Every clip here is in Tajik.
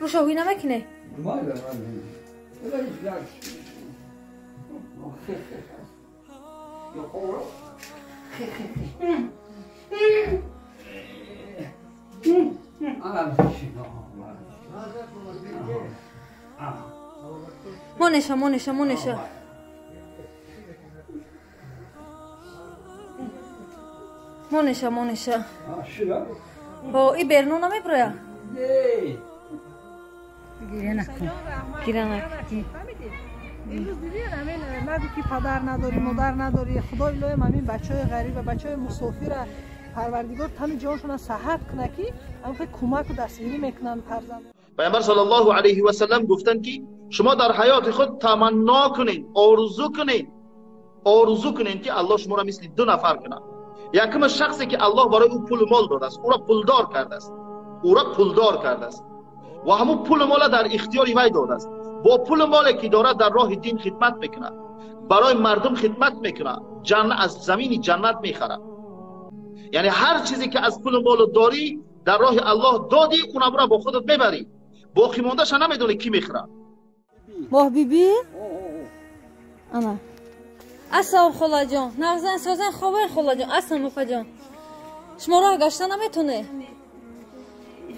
Рӯшоҳӣ намекунӣ? Монеша, монеша, монеша. Монеша, монеша. О, и берну намеброя? Гиря накун. Гиря накун. Имрӯз дидин ҳамин нагӯ ки падар надорӣ, модар надорӣ, худои илоҳим ҳамин бачаҳои ғариба, бачаҳои мусофира парвардигор тани ҷоншона саҳат кунад ки ҳамхел кӯмаку дастгирӣ мекунанд фарзанд. Пайғамбар саллаллоҳу алайҳи васаллам гуфтанд ки шумо дар ҳаёти худ таманно кунед, орзу кунед, орзу кунед ки Аллоҳ шуморо мисли ду нафар кунад. Якум шахсе ки Аллоҳ барои ӯ пулу мол додааст, ӯро пулдор кардааст, ӯро пулдор кардааст ва ҳамун пулу мола дар ихтиёри вай додааст. Бо пулу моле ки дорад дар роҳи дин хидмат мекунад, барои мардум хидмат мекунад, аз замини ҷаннат мехарад. Яъне ҳар чизе ки аз пулу молу дорӣ дар роҳи Аллоҳ додӣ, унамро бо худат мебарӣ, боқӣ мондаша намедонӣ кӣ мехӯрад. Моҳбибӣ? Ана. Ассалом холаҷон, нағзан созан хобен холаҷон, ассалом опаҷон. Шумо роҳ гашта наметонед?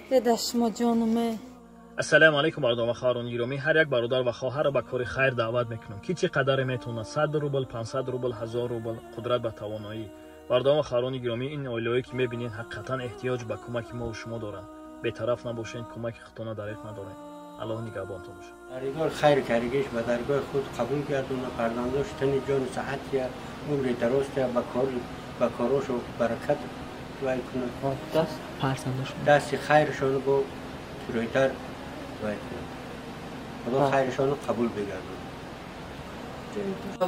Деда шумо ҷонуме. Ассалому алайкум бародарон ва хоҳарони гиромӣ. Ҳар як бародар ва хоҳарро ба кори хайр даъват мекунам. Ки чӣ қадаре метавонад, 100 рубл, 500 рубл, 1000 рубл, қудрат ба тавоноӣ. Бародарон ва хоҳарони гиромӣ, ин оилаҳое ки мебинед ҳақиқатан эҳтиёҷ ба кӯмаки мо ва шумо доранд. Бетараф набошед, кӯмаки худтона дариқ надоред. Аллоҳ нигаҳбонтон бошад. Даргоҳи хайр каргиш ба даргоҳи худ қабул гардонад, фарзандош тани ҷону саҳат я, умри дароз я, ба корошу баракат вай кунад. Даст фарзандош дасти хайршон бо рӯйтар вай кунад. Худо хайршонро қабул бигардонад.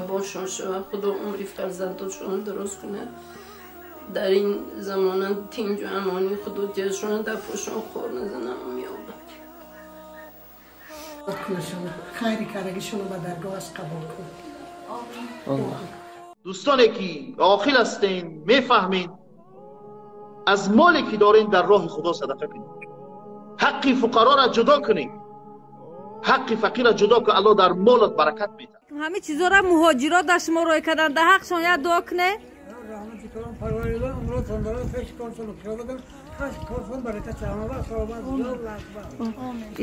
Бошон шава, Худо умри фарзандошон дуруст кунад. Дар ин замона тинҷу амонӣ Худо дилшон дар пошон хор назанам меёбад. Хайри карагишонро ба даргоҳаш қабул кунад. Дӯстоне ки оқил ҳастен, мефаҳмед, аз моле ки дорен дар роҳи Худо садақа кунед. Ҳаққи фуқароро ҷудо кунед, ҳаққи фақирро ҷудо кун, Аллоҳ дар молат баракат медиҳад. Ҳамин чизоро муҳоҷирот дар шумо рой карданд, дар ҳақшон як дуо кунед. Раҳмати калон парвардигор умротон дароз, пеш коршон кушода, ҳар коршон баракат шавад, саломат бошад.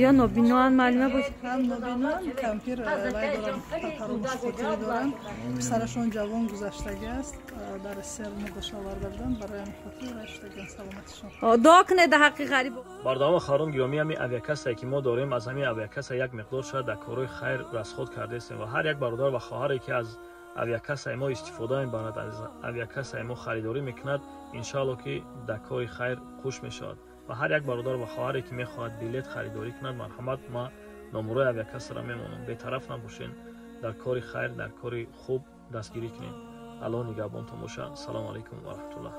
Ё нобиноан маълума бош. Ҳам нобиноан, кампир вай доранд, фаромӯш хотирӣ доранд. Писарашон ҷавон гузаштагӣ аст, дар Россия муддаша оварда буданд, барои ҳамин хотир вай шудагиан саломатишон. Дуо кунед дар ҳаққи ғариб. Бародарон ва хоҳарон гиромӣ, ҳамин авиакассае ки мо дорем, аз ҳамин авиакасса як миқдор шояд дар корҳои хайр расход кардаистем ва ҳар як бародар ва хоҳаре ки аз авиакассаи мо истифода мебарад, аз авиакассаи мо харидорӣ мекунад, иншаалло ки дар кори хайр хуш мешавад. Ва ҳар як бародар ва хоҳаре ки мехоҳад билет харидорӣ кунад, марҳамат, ма номерои авиакассаро мемонам. Бетараф набошед, дар кори хайр, дар кори хуб дастгирӣ кунед. Аллоҳ нигаҳбонтон бошад. Салому алайкум ва раҳматуллоҳ.